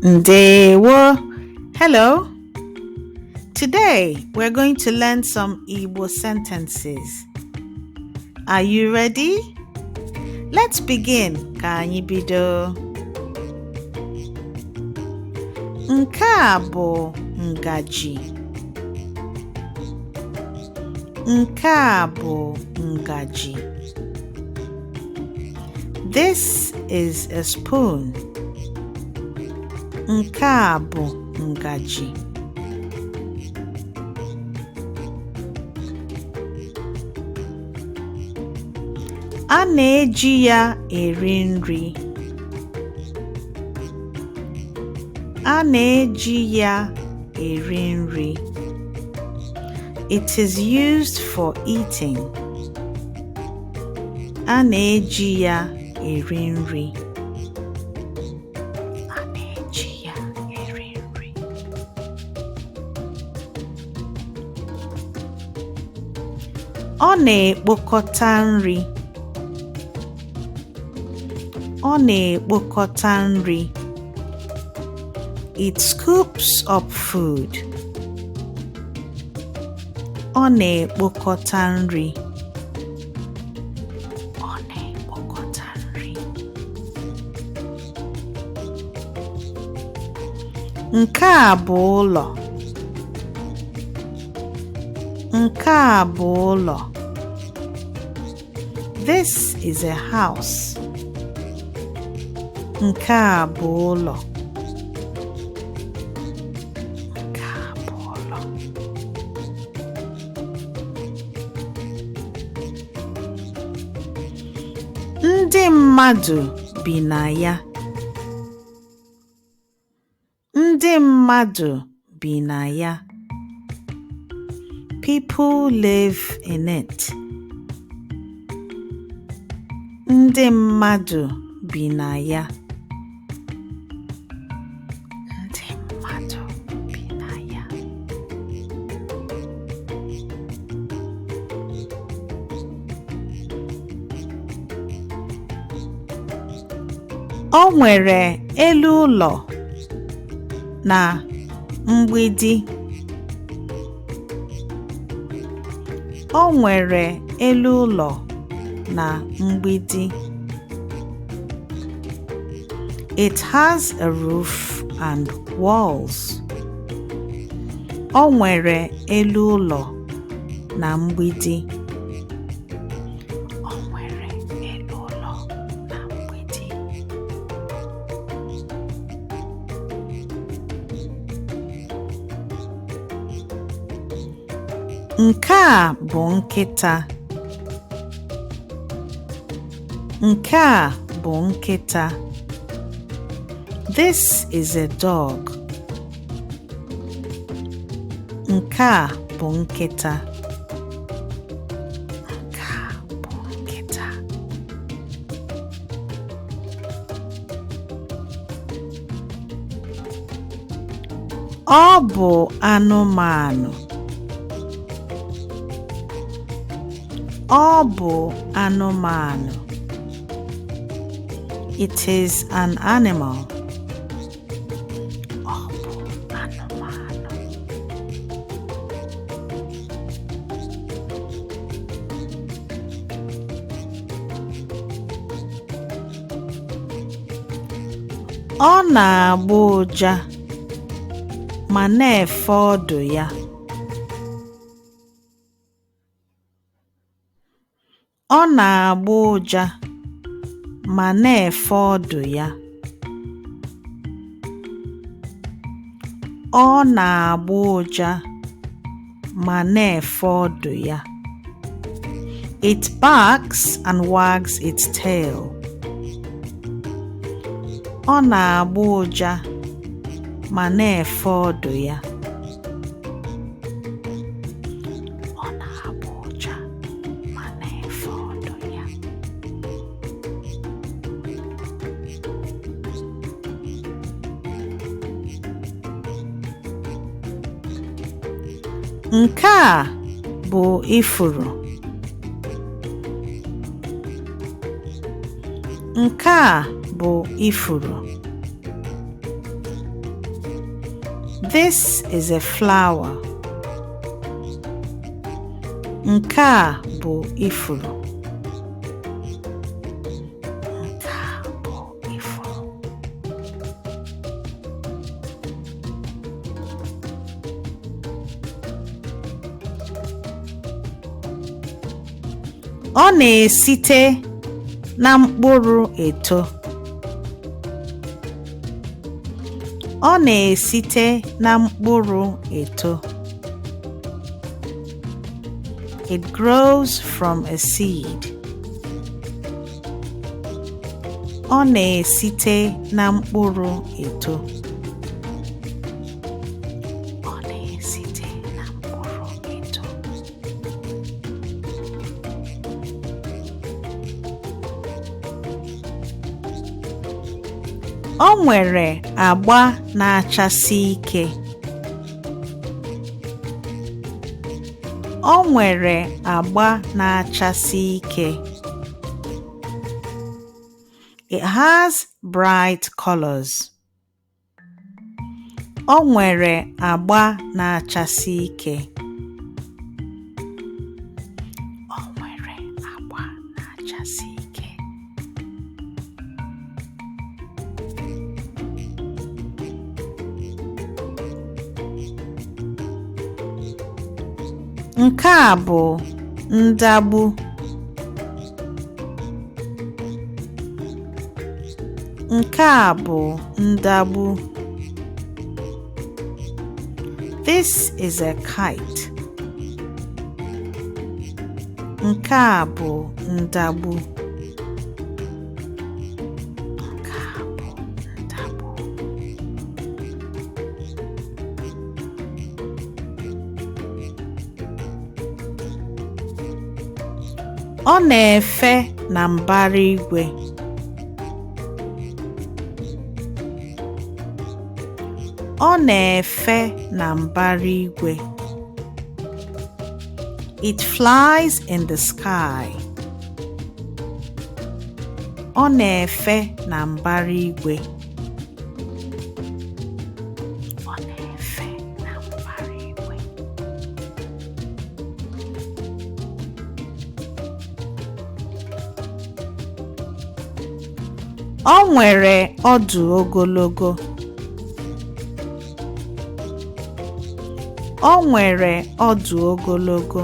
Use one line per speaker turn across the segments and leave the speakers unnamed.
Ndewo. Hello. Today we're going to learn some Igbo sentences. Are you ready? Let's begin. Ka anyị bido. Nke a bụ ngaji. Nke a bụ ngaji. This is a spoon. Nke a bụ ngaji. A na-eji ya eri nri. A na-eji ya eri nri. It is used for eating. A na-eji ya eri nri. A na-eji ya eri nri. Ọ na-ekpokọta nri. Ọ na-ekpokọta nri. It scoops up food. Ọ na-ekpokọta nri. Ọ na-ekpokọta nri. Nke a bụ ụlọ. Nke a bụ ụlọ. This is a house. Nke a bụ ụlọ. Nke a bụ ụlọ. Ndị mmadụ bi na ya. Ndị mmadụ bi na ya. People live in it. Ndị mmadụ bi na ya. Ndị mmadụ bi na ya. O nwere elu ụlọ na mgbidi. O nwere elu ụlọ na mgbidi. It has a roof and walls. O nwere elu ụlọ na mgbidi. O nwere elu ụlọ na mgbidi. Nke a bụ nkịta. Nke a bụ nkịta. This is a dog. Nke a bụ nkịta. Nke a bụ nkịta. Ọ bụ anụmanụ. Ọ bụ anụmanụ. It is an animal. Ọ bụ anụmanụ. Ọ na-agbọ ụja ma na-efe ọdụ ya. Ọ na-agbọ ụja ma na-efe ọdụ ya. Ọ na-agbọ ụja ma na-efe ọdụ ya. It barks and wags its tail. Ọ na-agbọ ụja ma na-efe ọdụ ya. Ọ na-agbọ ụja ma na-efe ọdụ ya. Nke a bụ ifuru. Nke a bụ ifuru. This is a flower. Nke a bụ ifuru. Nke a bụ ifuru. Ọ na-esite na mkpụrụ eto. Ọ na-esite na mkpụrụ eto. It grows from a seed. Ọ na-esite na mkpụrụ eto. Ọ na-esite na mkpụrụ eto. O nwere agba na-achasi ike. O nwere agba na-achasi ike. It has bright colors. O nwere agba na-achasi ike. O nwere agba na-achasi ike. Nke a bụ ndagbu. Nke a bụ ndagbu. This is a kite. Nke a bụ ndagbu. Nke a bụ ndagbu. Ọ na-efe na mbara igwe. Ọ na-efe na mbara igwe. It flies in the sky. Ọ na-efe na mbara igwe. Ọ na-efe na mbara igwe. O nwere ọdụ ogologo. O nwere ọdụ ogologo.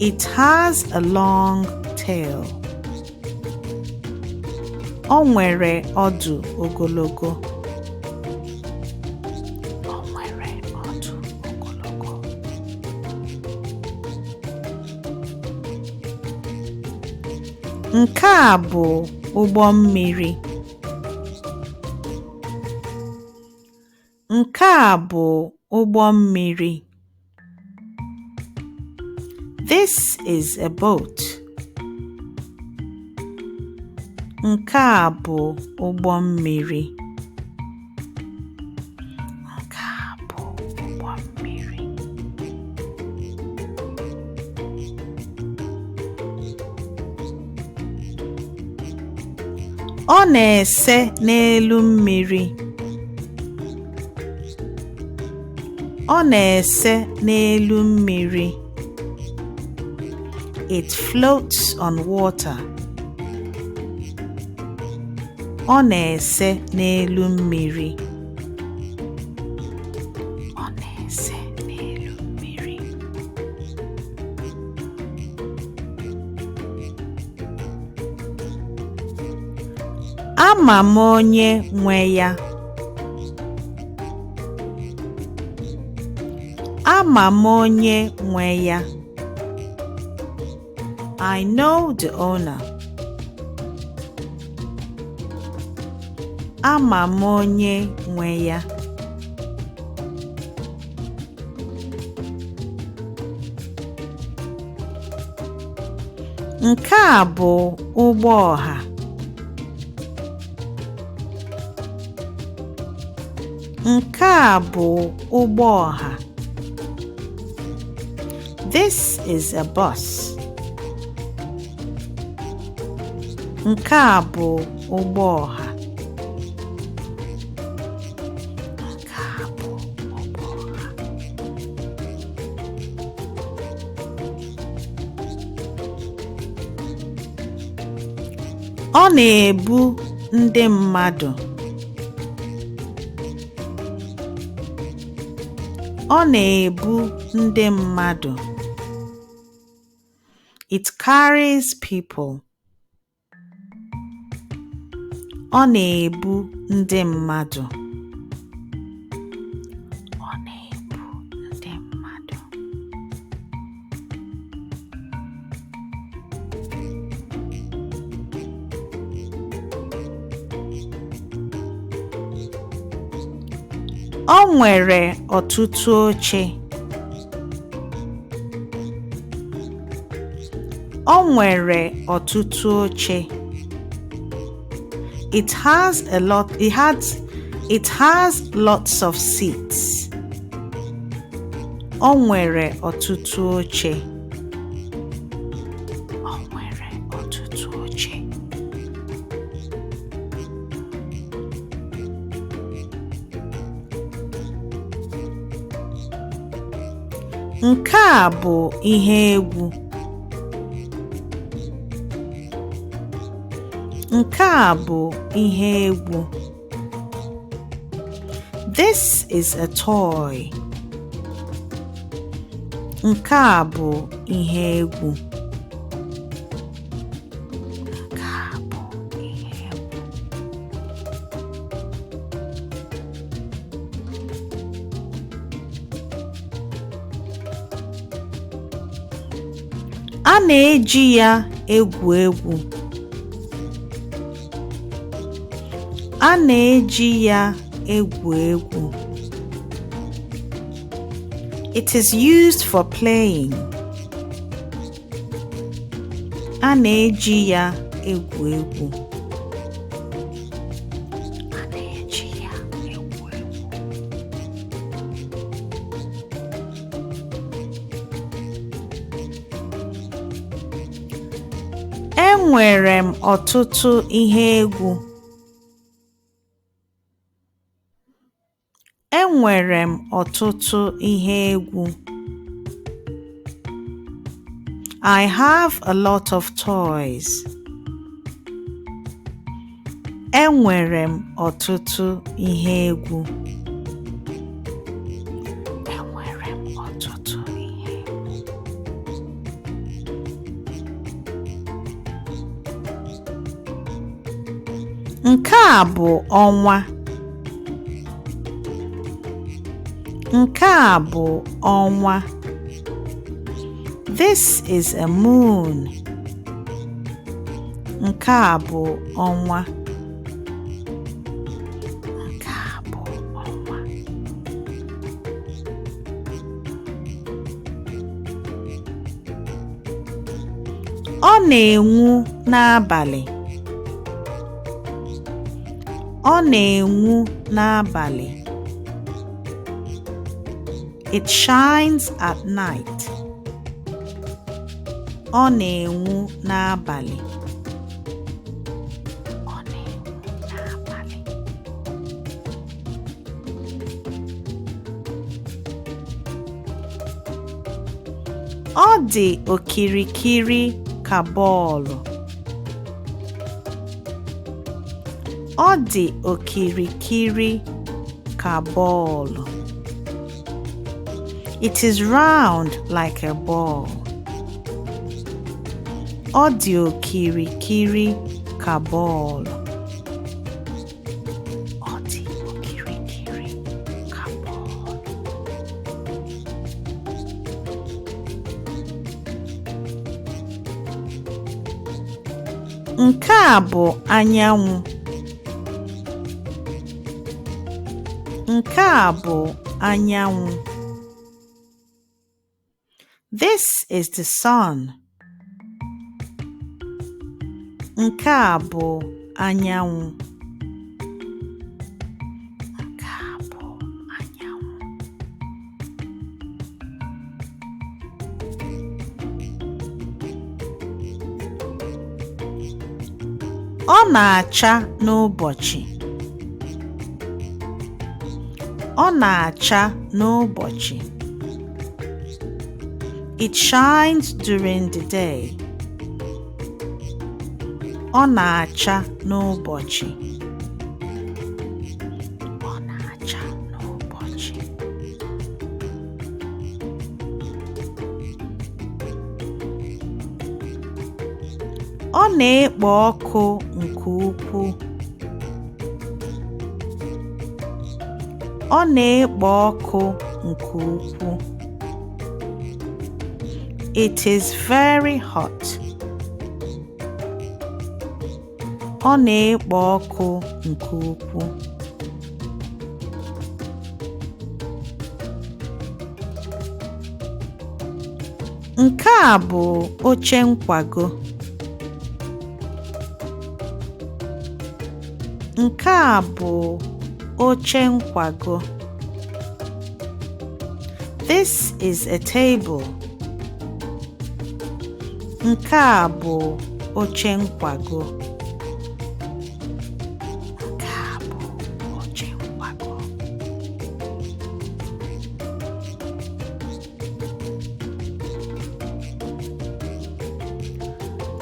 It has a long tail. O nwere ọdụ ogologo. O nwere ọdụ ogologo. Nke a bụ ụgbọ mmiri. Nke a bụ ụgbọ mmiri. This is a boat. Nke a bụ ụgbọ mmiri. Nke a bụ ụgbọ mmiri. Ọ na-ese n'elu mmiri. Ọ na-ese n'elu mmiri. It floats on water. Ọ na-ese n'elu mmiri. Ọ na-ese n'elu mmiri. Ama m onye nwe ya. Ama m onye nwe ya. I know the owner. Ama m onye nwe ya. Nke a bụ ụgbọ ọha. Nke a bụ ụgbọ ọha. This is a bus. Nke a bụ ụgbọ ọha. Ọ na-ebu ndị mmadụ. Ọ na-ebu ndị mmadụ. It carries people. Ọ na-ebu ndị mmadụ. Ọ na-ebu ndị mmadụ. O nwere ọtụtụ oche. O nwere ọtụtụ oche. It has a lot it has lots of seats. O nwere ọtụtụ oche. O nwere ọtụtụ oche. Nke a bụ ihe egwu. Nke a bụ ihe egwu. This is a toy. Nke a bụ ihe egwu. Nke a bụ ihe egwu. A na-eji ya egwu egwu. A na-eji ya egwu egwu. It is used for playing. A na-eji ya egwu egwu. A na-eji ya egwu egwu. Enwere m ọtụtụ ihe egwu. Enwere m ọtụtụ ihe egwu. I have a lot of toys. Enwere m ọtụtụ ihe egwu. Enwere m ọtụtụ ihe egwu. Nke a bụ ọnwa. Nke a bụ ọnwa. This is a moon. Nke a bụ ọnwa. Nke a bụ ọnwa. Ọ na-enwu n'abalị. Ọ na-enwu n'abalị. It shines at night. Ọ na-enwu n'abalị. Ọ na-enwu n'abalị. Ọ dị okirikiri ka bọọlụ. Ọ dị okirikiri ka bọọlụ. It is round like a ball. Ọ dị okirikiri ka bọọlụ. Ọ dị okirikiri ka bọọlụ. Nke a bụ anyanwụ. Nke a bụ anyanwụ. This is the sun. Nke a bụ anyanwụ. Nke a bụ anyanwụ. Ọ na-acha n'ụbọchị. Ọ na-acha n'ụbọchị. It shines during the day. Ọ na-acha n'ụbọchị. Ọ na-acha n'ụbọchị. Ọ na-ekpo ọkụ nke ukwuu. Ọ na-ekpo ọkụ nke ukwuu. It is very hot. Ọ na-ekpo ọkụ nke ukwuu. Nke a bụ oche nkwago. Nke a bụ oche nkwago. This is a table. Nke a bụ oche nkwago. Nke a bụ oche nkwago.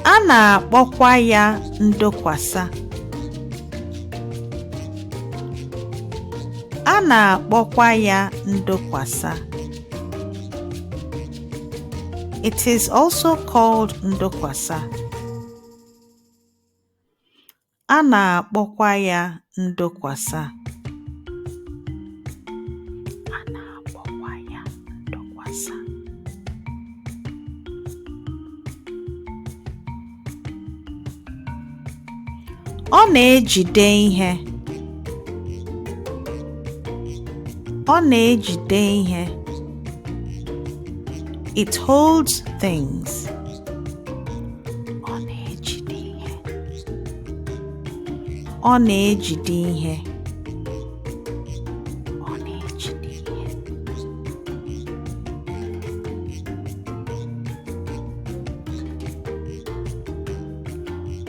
A na-akpọkwa ya ndokwasa. A na-akpọkwa ya ndokwasa. It is also called ndokwasa. A na-akpọkwa ya ndokwasa. A na-akpọkwa ya ndokwasa. Ọ na-ejide ihe. Ọ na-ejide ihe. It holds things. Ọ na-ejide ihe. Ọ na-ejide ihe. Ọ na-ejide ihe.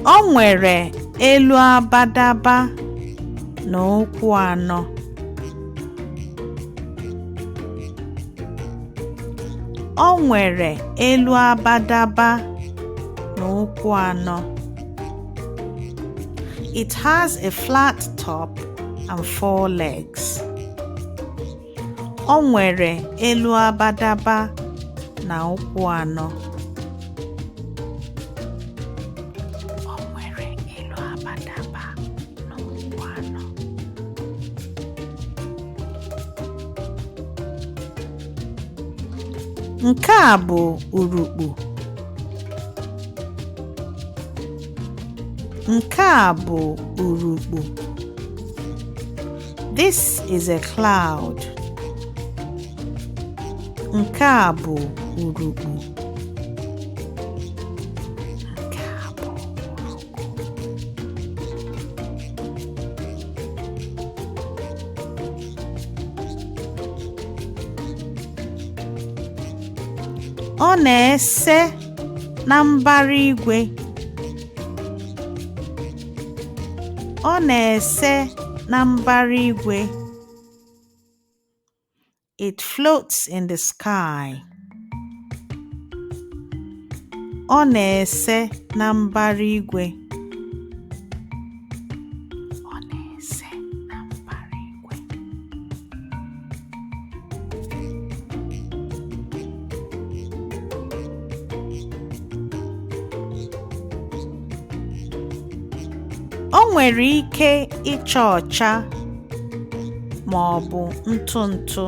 O nwere elu abadaba na ụkwụ anọ. O nwere elu abadaba na ụkwụ anọ. It has a flat top and 4 legs. O nwere elu abadaba na ụkwụ anọ. O nwere elu abadaba na ụkwụ anọ. Nke a bụ urukpu. Nke a bụ urukpu. This is a cloud. Nke a bụ urukpu. Nke a bụ urukpu. Ọ na-ese na mbara igwe. Ọ na-ese na mbara igwe. It floats in the sky. Ọ na-ese na mbara igwe. Ọ na-ese na mbara igwe. O nwere ike ịcha ọcha ma ọ bụ ntụ ntụ.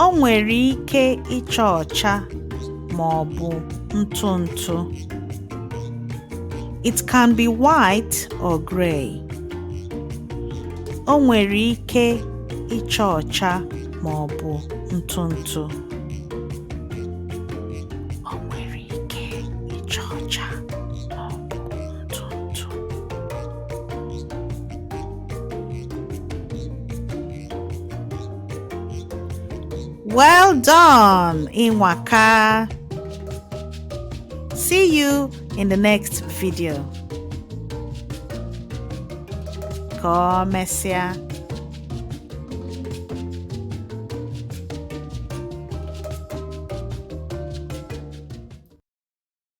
O nwere ike ịcha ọcha ma ọ bụ ntụ ntụ. It can be white or gray. O nwere ike ịcha ọcha ma ọ bụ ntụ ntụ. O nwere ike ịcha ọcha ma ọ bụ ntụ ntụ. Well done, Inwaka. See you in the next video. Ka o mesịa.